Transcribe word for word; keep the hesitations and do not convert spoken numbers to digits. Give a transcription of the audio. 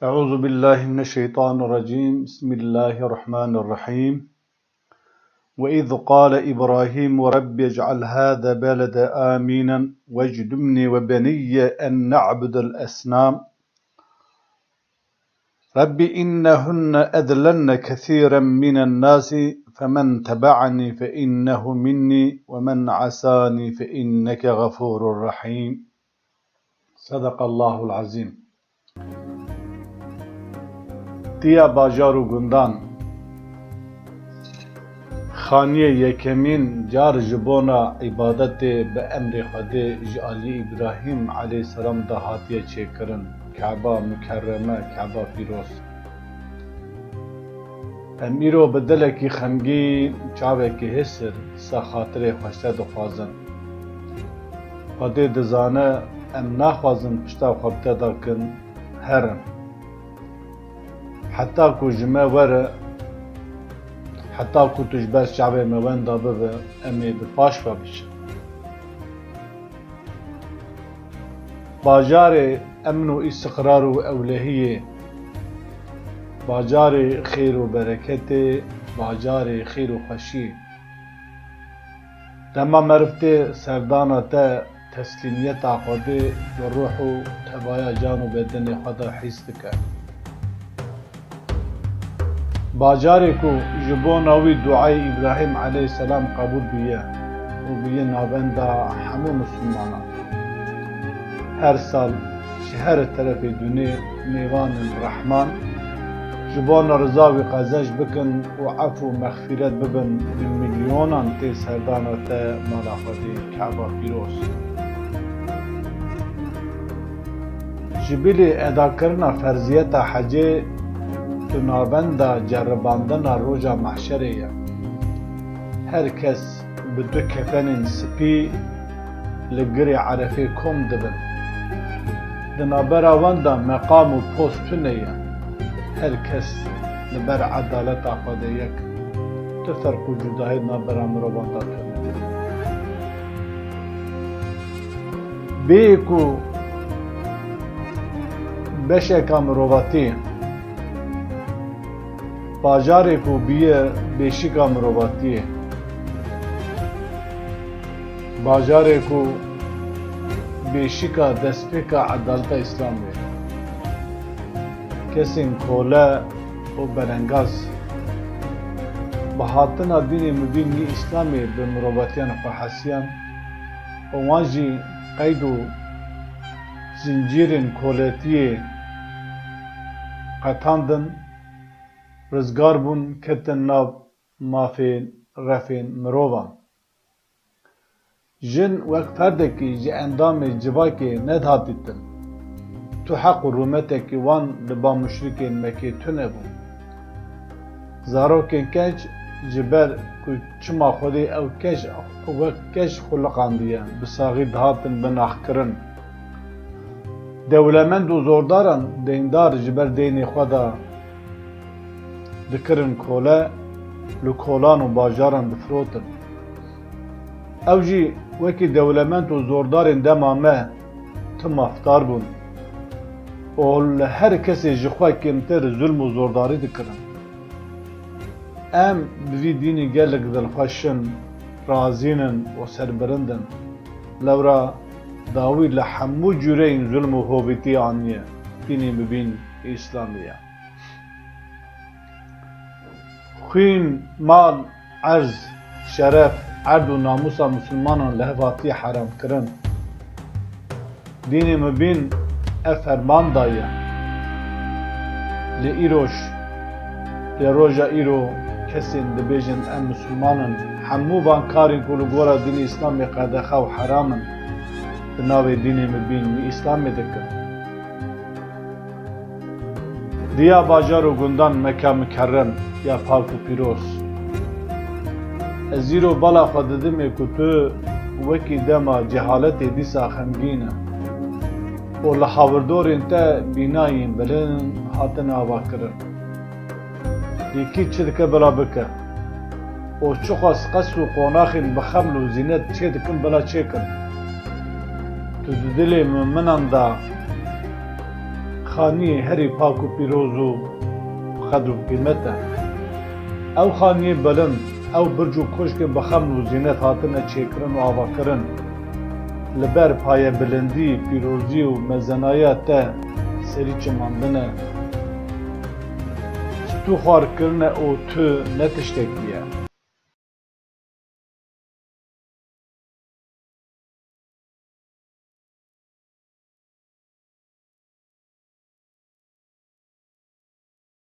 أعوذ بالله من الشيطان الرجيم. بسم الله الرحمن الرحيم. وإذ قال إبراهيم رب اجعل هذا بلد آمنا واجنبني وبني أن نعبد الأصنام. رب إنهن أضللن كثيرا من الناس فمن تبعني فإنه مني ومن عصاني فإنك غفور رحيم. صدق الله العظيم. Tiya bajar û gundan. Xaniyê yekemîn car ji bona îbadetê bi emrê Xwedê ji aliyê Îbrahîm aleyhisselam de hatiye çêkirin, Keba Mukerreme, Keba Pîroz. Em îro bi dilekî xemgîn, çavekî hêsir, dîsa xatirê xweşte dixwazin. Xwedê dizane em naxwazin pişta xwe bi te de kin, herin. Heta ku ji me were, heta ku tu ji ber çavê me wenda bibe, em ê bi paş ve biçin. Bajarê emn û îstiqrar û ewlehiyê, bajarê xêr û bereketê, bajarê xêr û xweşiyê. Dema meriv tê serdana te, teslîmiyeta Xwedê bi ruh û tevaya can û bedenê xwe de hîs dike. Bajarê ku ji bona wî duayê Îbrahîm aleyhisselam qebûl bûye û bûye navenda hemû Mislimanan. Her sal ji her terefê dunê mêvanên Rehman ji bona riza wî qezenc bikin û ef û mexfîret bibin, bi milyonan tê serdana te mala Xwedê, Keba Pîroz. Ji bilî edakirina ferziyeta hecê tu navenda ceribandina roja mehşerê ye. Her kes bi du kefenên spî li girê Erefê kom dibin. Di navbera wan de meqam û post tune ye. Her kes li ber edaleta xwe de yek. Tu ferq û cudahî di navbera mirovan de tune. Bê ku beşeka mirovatî, bajarê ku bûye bêşika mirovatiyê, bajarê ku bêşika destpêka edaleta Îslamê, kesên kole û belengaz bi hatina dînê mubîn yê Îslamê bi mirovatiyan xwe hesiyan û wan jî qeyd û zincîrên koletiyê qetandin, rizgar bûn, ketin nav mafên refên mirovan. Jin wek ferdekî ji endamê civakê nedihat dîtin. Tu heq û rûmetekî wan li ba muşrikên Mekê tune bû. Zarokên keç ji ber ku çima Xwedê ew keç wek keç xuliqandiye, bi saxî dihatin binaxkirin. Dewlemend û zordaran deyndar ji ber deynê xwe de dikirin kole, li kolan û bajaran difirotin. Ew jî wekî dewlemend û zordarên dema me tim mafdar bûn û li her kesê ji xwe kêmtir zulm û zordarî dikirin. Em bi vî dînî gelek dilxweş in, razîn in û serbilind in. Lewra dawî li hemû cûreyên zulm û hovîtiyê aniye, dînê mubîn Îslamî ye. Xwîn, mal, erz, şeref, erd û namûsa misilmanan li hev hatiye heramkirin. Dînê mubîn ev ferman daye. Lê îroj, lê roja îro kesên dibêjin em misilman in, hemû van karên ku li gora dînê Îslamê qedexe û heram in, di navê dînê mubîn yê Îslamê dikin. Diya bajar û gundan Meka Mikerrem ya pak û pîroz. Ez îro bala xwe didimê ku tu wekî dema cehaletê dîsa xemgîn e û li hawirdorên te bînayên bilind hatine avakirin. Yekî çi dike bila bike. Û çiqas qesd û qonaxên bi xeml û zînet çê dikin bila çêkin. Tu di dilê muminan de Xaniyê herî pak û pîroz û qedr û qîmet e. Ew xaniyê bilind, ew birc û koşkê bi xeml û zînet hatine çêkirin û avakirin. Li ber payebilindî, pîrozî û mezenaya te serî çimandine. Stû xwar kirine û tu ne tiştekî ye.